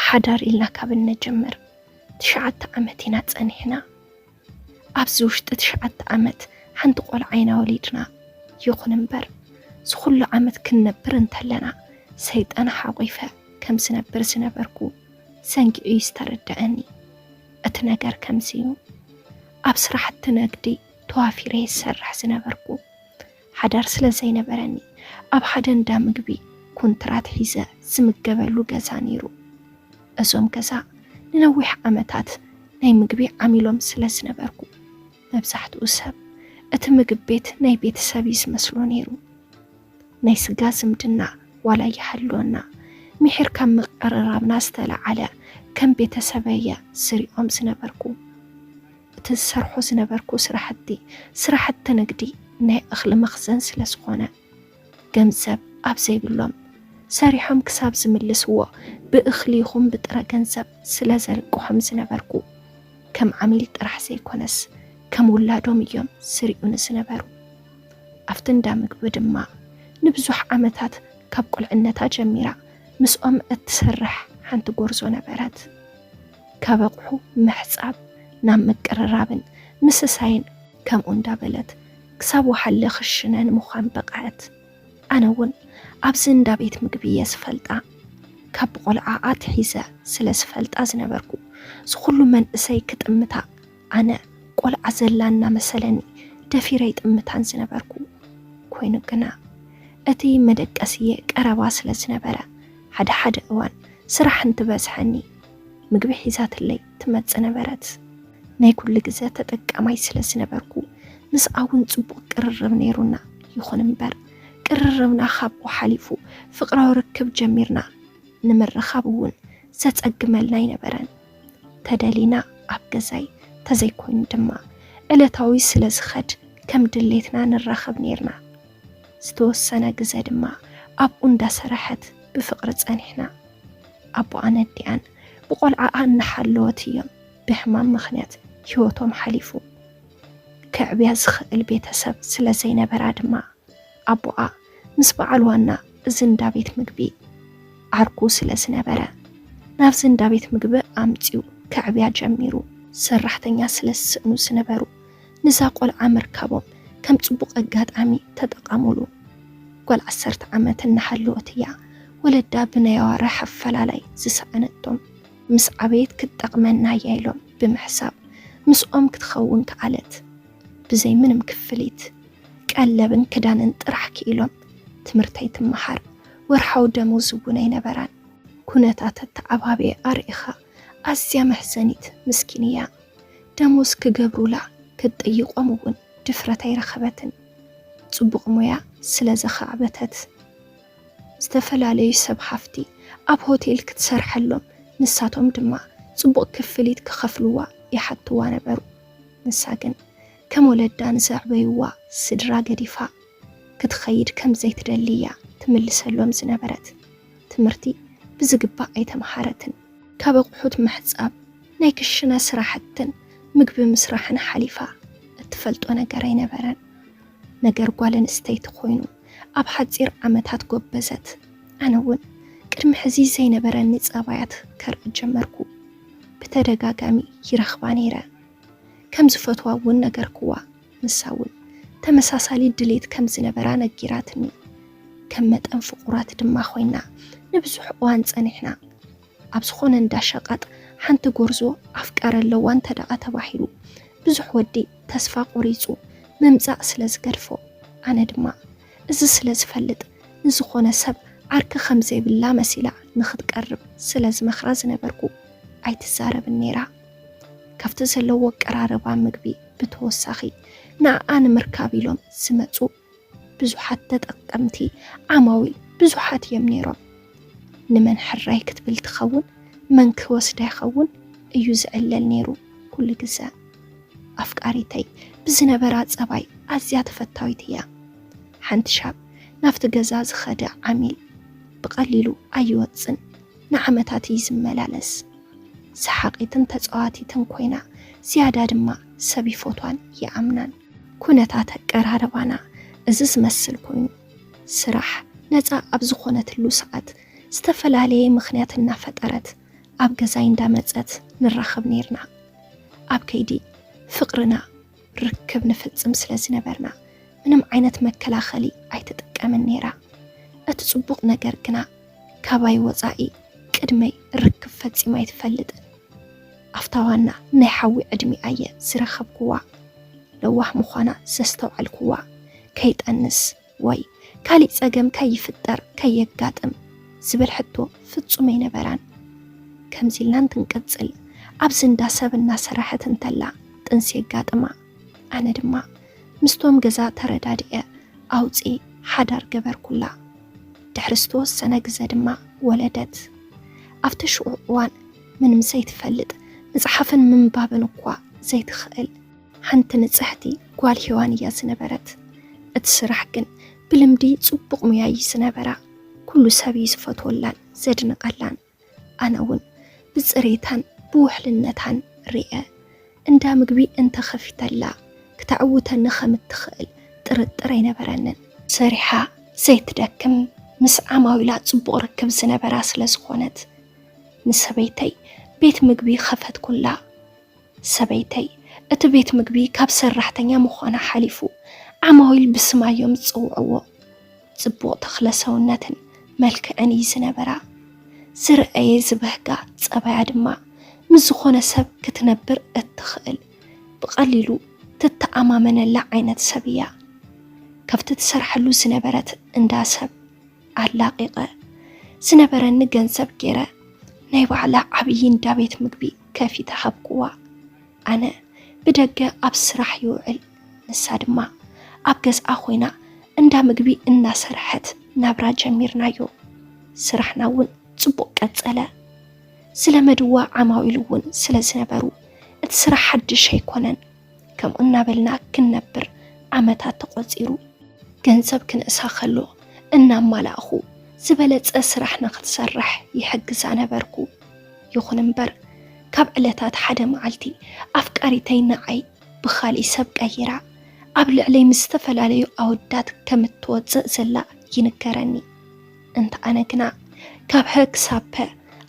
ሓዳር ኢልና ካብ እንጅምር ትሽዓተ ዓመት ኢና ጸኒሕና። ኣብዚ ውሽጢ ትሽዓተ ዓመት ሓንቲ ቆልዓ ኢና ወሊድና። ይኹን እምበር፣ እዚ ኩሉ ዓመት ክንነብር እንተለና፣ ሰይጣን ሓቑፈ ከም ዝነብር ዝነበርኩ ሰንጊዑ እዩ ዝተረደኣኒ። እቲ ነገር ከምዚ እዩ። ኣብ ስራሕቲ ንግዲ ተዋፊረ ይሰርሕ ዝነበርኩ። ሓዳር ስለ ዘይነበረኒ፣ ኣብ ሓደ እንዳ ምግቢ ኮንትራት ሒዘ ዝምገበሉ ገዛ ነይሩ። እዞም ገዛ ንነዊሕ ዓመታት ናይ ምግቢ ዓሚሎም ስለ ዝነበርኩ፣ መብዛሕትኡ ሰብ እቲ ምግብ ቤት ናይ ቤተሰብ እዩ ዝመስሎ ነይሩ። ናይ ስጋ ዝምድና ዋላ ይሃልወና፣ ምሒር ካብ ምቅርራብና ዝተለዓለ ከም ቤተሰበየ ዝሪኦም ዝነበርኩ። እቲ ዝሰርሖ ዝነበርኩ ስራሕቲ፣ ስራሕቲ ንግዲ ናይ እኽሊ መኽዘን ስለ ዝኾነ፣ ገንዘብ ኣብ ዘይብሎም፣ ሰሪሖም ክሳብ ዝምልስዎ ብእኽሊ ይኹን ብጥረ ገንዘብ ስለ ዘልቅሖም ዝነበርኩ፣ ከም ዓሚል ጥራሕ ዘይኮነስ፣ ከም ውላዶም እዮም ዝሪኡኒ ዝነበሩ። ኣብቲ እንዳ ምግቢ ድማ ንብዙሕ ዓመታት፣ ካብ ቁልዕነታ ጀሚራ ምስኦም እትሰርሕ ሓንቲ ጎርዞ ነበረት። ካብ ኣቕሑ ምሕጻብ ናብ ምቅርራብን ምስሳይን፣ ከምኡ እንዳበለት ክሳብ ወሓለ ክሽነ ንምዃን በቕዐት። ኣነ እውን ኣብዚ እንዳ ቤት ምግቢ እየ ዝፈልጣ። ካብ ቆልዓ ኣትሒዘ ስለ ዝፈልጣ ዝነበርኩ፣ ዝኹሉ መንእሰይ ክጥምታ፣ ኣነ ቆልዓ ዘላ እናመሰለኒ ደፊረ ይጥምታን ዝነበርኩ። ኮይኑ ግና፣ እቲ መደቀስየ ቀረባ ስለ ዝነበረ፣ ሓደ ሓደ እዋን ስራሕ እንትበዝሐኒ፣ ምግቢ ሒዛትለይ ትመጽእ ነበረት። ናይ ኩሉ ግዘ ተጠቃማይ ስለ ዝነበርኩ፣ ምስኣ እውን ጽቡቕ ቅርርብ ነይሩና። ይኹን እምበር፣ ቅርርብና ካብኡ ሓሊፉ ፍቕራዊ ርክብ ጀሚርና፣ ንምርኻብ እውን ዘጸግመልና ኣይነበረን። ተደሊና ኣብ ገዛይ፣ ተዘይኮይኑ ድማ ዕለታዊ ስለ ዝኸድ፣ ከም ድሌትና ንራኸብ ነይርና። ዝተወሰነ ግዘ ድማ ኣብኡ እንዳሰረሐት ብፍቕሪ ጸኒሕና። ኣቦኣን ኣዲኣን ብቆልዓኣ እናሓለወት እዮም ብሕማም ምኽንያት ህይወቶም ሓሊፉ። ከዕብያ ዝኽእል ቤተሰብ ስለ ዘይነበራ ድማ፣ ኣቦኣ ምስ በዓል ዋና እዚ እንዳ ቤት ምግቢ ዓርኩ ስለ ዝነበረ፣ ናብዚ እንዳ ቤት ምግቢ ኣምጺኡ ከዕብያ ጀሚሩ። ሰራሕተኛ ስለ ዝስእኑ ዝነበሩ፣ ንዛ ቆልዓ ምርካቦም ከም ጽቡቕ ኣጋጣሚ ተጠቐሙሉ። ጓል ዓሰርተ ዓመት እናሃለወት እያ ወለዳ ብናይ ኣዋርሕ ኣፈላላይ ዝሰኣነቶም። ምስ ዓበየት ክትጠቕመና እያ ኢሎም ብምሕሳብ፣ ምስኦም ክትኸውን ከኣለት። ብዘይ ምንም ክፍሊት፣ ቀለብን ክዳንን ጥራሕ ክኢሎም ትምህርተይ ትመሃር። ወርሓዊ ደሞዝ እውን ኣይነበራን። ኩነታት ኣተዓባብያ ኣርኢኻ ኣዝያ መሕዘኒት ምስኪን እያ። ደሞዝ ክገብሩላ ክትጠይቖም እውን ድፍረት ኣይረኸበትን። ጽቡቕ ሞያ ስለ ዘኻዕበተት፣ ዝተፈላለዩ ሰብ ሃፍቲ ኣብ ሆቴል ክትሰርሐሎም፣ ንሳቶም ድማ ጽቡቕ ክፍሊት ክኸፍልዋ ይሓትዋ ነበሩ። ንሳ ግን ከም ወለዳ ንዘዕበይዋ ስድራ ገዲፋ ክትኸይድ ከም ዘይትደሊ እያ ትምልሰሎም ዝነበረት። ትምህርቲ ብዝግባእ ኣይተምሃረትን። ካብ ኣቑሑት ምሕጻብ፣ ናይ ክሽነ ስራሕትን ምግቢ ምስራሕን ሓሊፋ እትፈልጦ ነገር ኣይነበረን። ነገር ጓል ኣንስተይቲ ኮይኑ ኣብ ሓጺር ዓመታት ጎበዘት። ኣነ እውን ቅድሚ ሕዚ ዘይነበረኒ ጸባያት ከርኢ ጀመርኩ። ብተደጋጋሚ ይረኽባ ነይረ። ከም ዝፈትዋ እውን ነገርክዋ። ንሳ እውን ተመሳሳሊ ድሌት ከም ዝነበራ ነጊራትኒ። ከም መጠን ፍቑራት ድማ ኮይና ንብዙሕ እዋን ጸኒሕና። ኣብ ዝኾነ እንዳ ሸቐጥ ሓንቲ ጎርዞ ኣፍቃሪ ኣለዋ እንተ ደኣ ተባሂሉ፣ ብዙሕ ወዲ ተስፋ ቆሪጹ ምምጻእ ስለ ዝገድፎ፣ ኣነ ድማ እዚ ስለ ዝፈልጥ፣ ንዝኾነ ሰብ ዓርኪ ከም ዘይብላ መሲላ ንኽትቀርብ ስለ ዝመኽራ ዝነበርኩ፣ ኣይትዛረብን ነይራ። ካብቲ ዘለዎ ኣቀራርባ ምግቢ ብተወሳኺ፣ ንኣኣ ንምርካብ ኢሎም ዝመጹ ብዙሓት ተጠቀምቲ፣ ዓማዊል ብዙሓት እዮም ነይሮም። ንመን ሕራይ ክትብል ትኸውን፣ መን ክወስዳ ይኸውን እዩ ዝዕለል ነይሩ ኩሉ ግዘ። ኣፍቃሪተይ ብዝነበራ ጸባይ ኣዝያ ተፈታዊት እያ። ሓንቲ ሻብ ናብቲ ገዛ ዝኸደ ዓሚል ብቐሊሉ ኣይወጽን፣ ንዓመታት እዩ ዝመላለስ። ሰሓቒትን ተጻዋቲትን ኮይና፣ ዝያዳ ድማ ሰብ ይፈትዋን ይኣምናን። ኩነታት ኣቀራርባና እዚ ዝመስል ኮይኑ፣ ስራሕ ነጻ ኣብ ዝኾነትሉ ሰዓት ዝተፈላለየ ምኽንያት እናፈጠረት ኣብ ገዛይ እንዳመጸት ንራኸብ ነይርና። ኣብ ከይዲ ፍቕርና ርክብ ንፍጽም ስለ ዝነበርና፣ ምንም ዓይነት መከላኸሊ ኣይትጥቀምን ነይራ። እቲ ጽቡቕ ነገር ግና፣ ካባይ ወጻኢ ቅድመይ ርክብ ፈጺማ ኣይትፈልጥን። ኣብታ ዋና ናይ ሓዊ ዕድሚኣ እየ ዝረኸብክዋ። ለዋህ ምዃና ዘስተውዓልክዋ፣ ከይጠንስ ወይ ካሊእ ጸገም ከይፍጠር፣ ከየጋጥም ዝብል ሕቶ ፍጹም ኣይነበራን። ከምዚ ኢልና እንትንቅጽል፣ ኣብዚ እንዳ ሰብ እናሰራሐት እንተላ ጥንሲ የጋጥማ። ኣነ ድማ ምስቶም ገዛ ተረዳድኤ ኣውጺኤ ሓዳር ገበርኩላ። ድሕሪ ዝተወሰነ ግዘ ድማ ወለደት። ኣብቲ ሽዑ እዋን ምንም ዘይትፈልጥ፣ ምጽሓፍን ምንባብን እኳ ዘይትኽእል ሓንቲ ንጽሕቲ ጓል ሄዋን እያ ዝነበረት። እቲ ስራሕ ግን ብልምዲ ጽቡቕ ሙያ እዩ ዝነበራ። ኩሉ ሰብ እዩ ዝፈትወላን ዘድንቐላን። ኣነ እውን ብጽሬታን ብውሕልነታን ርኤ። እንዳ ምግቢ እንተኸፊተላ፣ ክተዕውተኒ ከም እትኽእል ጥርጥር ኣይነበረንን። ሰሪሓ ዘይትደክም፣ ምስ ዓማዊላ ጽቡቕ ርክብ ዝነበራ ስለ ዝኾነት፣ ንሰበይተይ ቤት ምግቢ ኸፈትኩላ። ሰበይተይ፣ እቲ ቤት ምግቢ ካብ ሰራሕተኛ ምዃና ሓሊፉ፣ ዓማዊል ብስማ እዮም ዝጽውዕዎ። ጽቡቕ ተኽለ ሰውነትን መልክዕን እዩ ዝነበራ። ዝረኣየ ዝበህጋ ጸባያ ድማ፣ ምስ ዝኾነ ሰብ ክትነብር እትኽእል፣ ብቐሊሉ ትተኣማመነላ ዓይነት ሰብ እያ። ካብቲ ትሰርሐሉ ዝነበረት እንዳ ሰብ ኣላቒቐ፣ ዝነበረኒ ገንዘብ ገይረ፣ ናይ ባዕላ ዓብዪ እንዳ ቤት ምግቢ ከፊተ ሃብኩዋ። ኣነ ብደገ ኣብ ስራሕ ይውዕል፣ ንሳ ድማ ኣብ ገዝኣ ኮይና እንዳ ምግቢ እናሰርሐት ናብራ ጀሚርናዮ። ስራሕና እውን ጽቡቕ ቀጸለ። ዝለመድዋ ዓማዊል እውን ስለ ዝነበሩ፣ እቲ ስራሕ ሓድሽ ኣይኮነን። ከምኡ እናበልና ክንነብር ዓመታት ተቖጺሩ። ገንዘብ ክንእሳ ከሎ እናማላእኹ፣ ዝበለጸ ስራሕ ንኽትሰርሕ ይሕግዛ ነበርኩ። ይኹን እምበር፣ ካብ ዕለታት ሓደ መዓልቲ፣ ኣፍቃሪተይ ንዓይ ብኻልእ ሰብ ቀይራ፣ ኣብ ልዕለይ ምስ ዝተፈላለዩ ኣወዳት ከም እትወጽእ ዘላ ይንገረኒ። እንተ ኣነ ግና፣ ካብ ሀ ክሳብ ፐ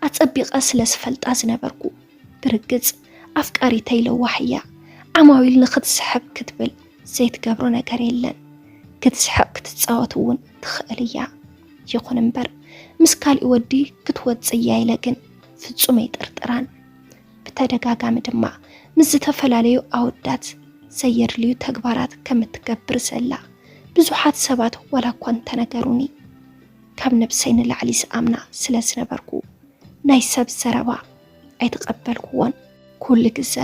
ኣጸቢቐ ስለ ዝፈልጣ ዝነበርኩ፣ ብርግጽ ኣፍቃሪተይ ለዋህ እያ። ዓማዊል ንኽትስሕብ ክትብል ዘይትገብሮ ነገር የለን። ክትስሕቕ ክትጻወት እውን ትኽእል እያ። ይኹን እምበር፣ ምስ ካሊእ ወዲ ክትወጽእ እያ ኢለ ግን ፍጹም ኣይጥርጥራን። ብተደጋጋሚ ድማ ምስ ዝተፈላለዩ ኣወዳት ዘየድልዩ ተግባራት ከም እትገብር ዘላ ብዙሓት ሰባት ዋላ እኳ እንተነገሩኒ፣ ካብ ነብሰይ ንላዕሊ ዝኣምና ስለ ዝነበርኩ፣ ናይ ሰብ ዘረባ ኣይተቐበልኩዎን። ኩሉ ግዘ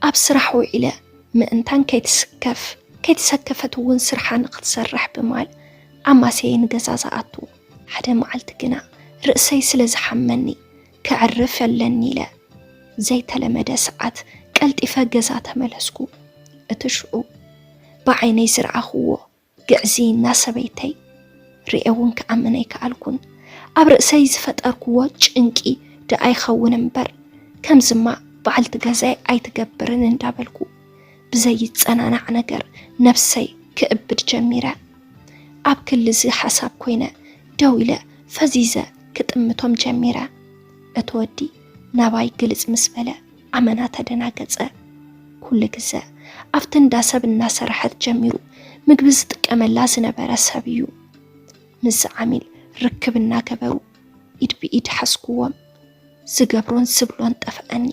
ኣብ ስራሕ ውዒለ ምእንታን ከይትስከፍ፣ ከይተሰከፈት እውን ስርሓ ንኽትሰርሕ ብማል ኣማስየ ንገዛ ዝኣቱ። ሓደ መዓልቲ ግና ርእሰይ ስለ ዝሓመኒ፣ ከዕርፍ ኣለኒ ኢለ ዘይተለመደ ሰዓት ቀልጢፈ ገዛ ተመለስኩ። እቲ ሽዑ ብዓይነይ ዝረኣኽዎ ግዕዝይና ሰበይተይ ርእየ እውን ክኣምን ኣይከኣልኩን። ኣብ ርእሰይ ዝፈጠርክዎ ጭንቂ ደኣ ይኸውን እምበር፣ ከምዝማ በዓልቲ ገዛይ ኣይትገብርን እንዳበልኩ፣ ብዘይጸናናዕ ነገር ነብሰይ ክእብድ ጀሚረ። ኣብ ክሊ እዚ ሓሳብ ኮይነ ደው ኢለ ፈዚዘ ክጥምቶም ጀሚረ። እቲ ወዲ ናባይ ግልጽ ምስ በለ፣ ኣመና ተደናገጸ። ኩሉ ግዘ ኣብቲ እንዳ ሰብ እናሰረሐት ጀሚሩ ምግቢ ዝጥቀመላ ዝነበረ ሰብ እዩ። ምስዚ ዓሚል ርክብ እናገበሩ ኢድ ብኢድ ሓዝኩዎም። ዝገብሮን ዝብሎን ጠፍኣኒ።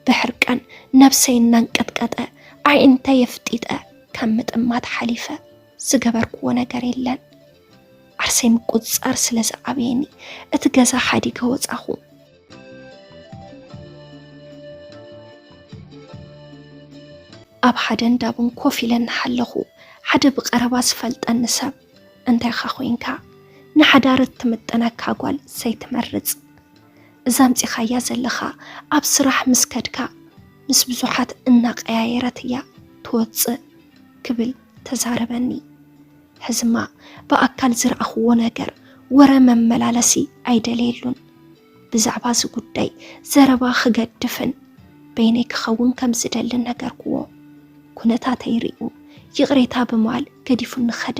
ብሕርቃን ነብሰይ እናንቀጥቀጠ ኣዒንተይ ኣፍጢጠ ካብ ምጥማት ሓሊፈ ዝገበርክዎ ነገር የለን። ዓርሰይ ምቁጽጻር ስለ ዝኣበየኒ እቲ ገዛ ሓዲገ ወጻኹ። ኣብ ሓደ እንዳ ቡን ኮፍ ኢለ እናሃለኹ፣ ሓደ ብቐረባ ዝፈልጠኒ ሰብ፣ "እንታይ ኢኻ ኮይንካ? ንሓዳር እትምጥነካ ጓል ዘይትመርጽ? እዛ ኣምጺኻያ ዘለኻ፣ ኣብ ስራሕ ምስ ከድካ፣ ምስ ብዙሓት እናቀያየረት እያ ትወጽእ" ክብል ተዛረበኒ። ሕዝማ ብኣካል ዝረኣኽዎ ነገር ወረ መመላለሲ ኣይደለየሉን። ብዛዕባ እዚ ጉዳይ ዘረባ ክገድፍን በይነይ ክኸውን ከም ዝደልን ነገርክዎ። ኩነታተይ ሪኡ ይቕሬታ ብምባል ገዲፉኒ ኸደ።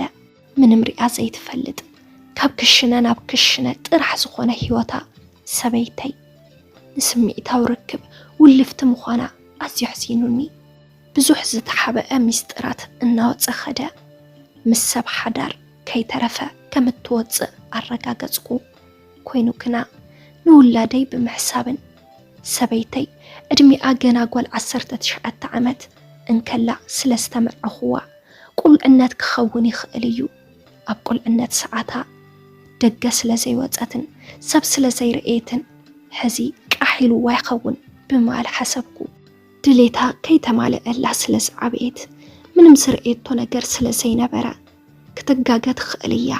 ምንም ሪኣ ዘይትፈልጥ፣ ካብ ክሽነ ናብ ክሽነ ጥራሕ ዝኾነ ህይወታ ሰበይተይ፣ ንስምዒታዊ ርክብ ውልፍቲ ምዃና ኣዝዩ ኣሕዚኑኒ። ብዙሕ ዝተሓበአ ሚስጥራት እናወጸ ኸደ። ምስ ሰብ ሓዳር ከይተረፈ ከም እትወጽእ ኣረጋገጽኩ። ኮይኑ ግና ንውላደይ ብምሕሳብን ሰበይተይ ዕድሚኣ ገና ጓል ዓሰርተ ትሽዓተ ዓመት እንከላ ስለ ዝተመርዐኹዋ ቁልዕነት ክኸውን ይኽእል እዩ። ኣብ ቁልዕነት ሰዓታ ደገ ስለ ዘይወጸትን ሰብ ስለ ዘይረእየትን ሕዚ ቃሕ ኢልዋ ይኸውን ብምባል ሓሰብኩ። ድሌታ ከይተማልአላ ስለ ዝዓበየት ምንም ዝረእየቶ ነገር ስለ ዘይነበረ ክትጋገ ትኽእል እያ።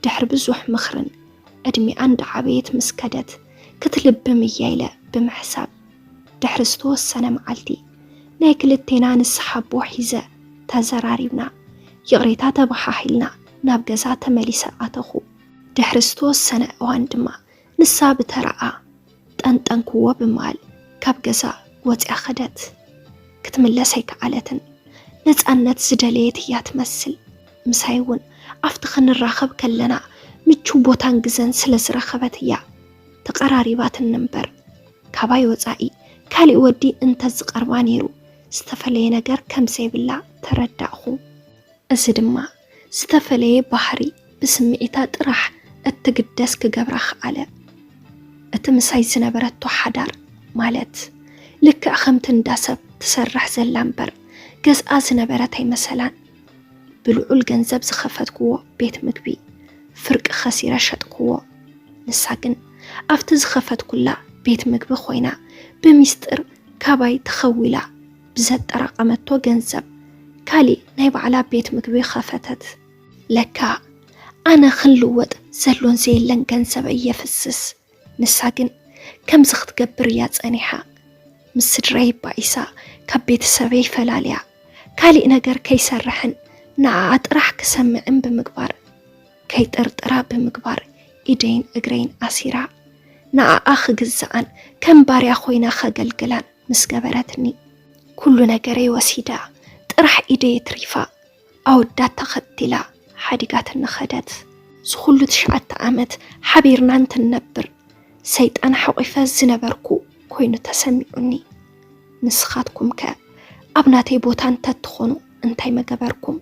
ድሕሪ ብዙሕ ምኽርን ዕድሚኣ እንዳዓበየት ምስ ከደት ክትልብም እያ ኢለ ብምሕሳብ ድሕሪ ዝተወሰነ መዓልቲ ናይ ክልቴና ንስሓ ኣቦ ሒዘ ተዘራሪብና ይቕሬታ ተበሓሒልና ናብ ገዛ ተመሊሰ ኣተኹ። ድሕሪ ዝተወሰነ እዋን ድማ ንሳ ብተራኣ ጠንጠንክዎ ብምባል ካብ ገዛ ወፂኣ ኸደት። ክትምለስ ኣይከኣለትን። ነፃነት ዝደለየት እያ ትመስል። ምሳይ እውን ኣብቲ ክንራኸብ ከለና ምቹው ቦታን ግዘን ስለ ዝረኸበት እያ ተቐራሪባትኒ እምበር ካባይ ወፃኢ ካሊእ ወዲ እንተዝቐርባ ነይሩ ዝተፈለየ ነገር ከም ዘይብላ ተረዳእኹ። እዚ ድማ ዝተፈለየ ባህሪ ብስምዒታ ጥራሕ እትግደስ ክገብራ ከኣለ። እቲ ምሳይ ዝነበረቶ ሓዳር ማለት ልክዕ ከምቲ እንዳ ሰብ ትሰርሕ ዘላ እምበር ገዝኣ ዝነበረት ኣይመሰላን። ብልዑል ገንዘብ ዝኸፈትክዎ ቤት ምግቢ ፍርቂ ከሲረ ሸጥክዎ። ንሳ ግን ኣብቲ ዝኸፈትኩላ ቤት ምግቢ ኮይና ብሚስጥር ካባይ ተኸዊላ ብዘጠራቐመቶ ገንዘብ ካሊእ ናይ ባዕላ ቤት ምግቢ ኸፈተት። ለካ ኣነ ክንልወጥ ዘሎን ዘየለን ገንዘበይ የፍስስ። ንሳ ግን ከምዚ ክትገብር እያ ጸኒሓ። ምስ ስድራይ ባኢሳ ካብ ቤተሰበይ ፈላልያ ካሊእ ነገር ከይሰርሕን ንኣኣ ጥራሕ ክሰምዕን ብምግባር ከይጥርጥራ ብምግባር ኢደይን እግረይን ኣሲራ ንኣኣ ክግዝኣን ከም ባርያ ኮይና ከገልግላን ምስ ገበረትኒ ኩሉ ነገረይ ወሲዳ ጥራሕ ኢደይ ኣትሪፋ ኣወዳት ተኸቲላ ሓዲጋትኒ ኸደት። ዝኹሉ ትሽዓተ ዓመት ሓቢርና እንትንነብር ሰይጣን ሓቑፈ ዝነበርኩ ኮይኑ ተሰሚዑኒ። ንስኻትኩም ከ ኣብ ናተይ ቦታ እንተትኾኑ እንታይ መገበርኩም?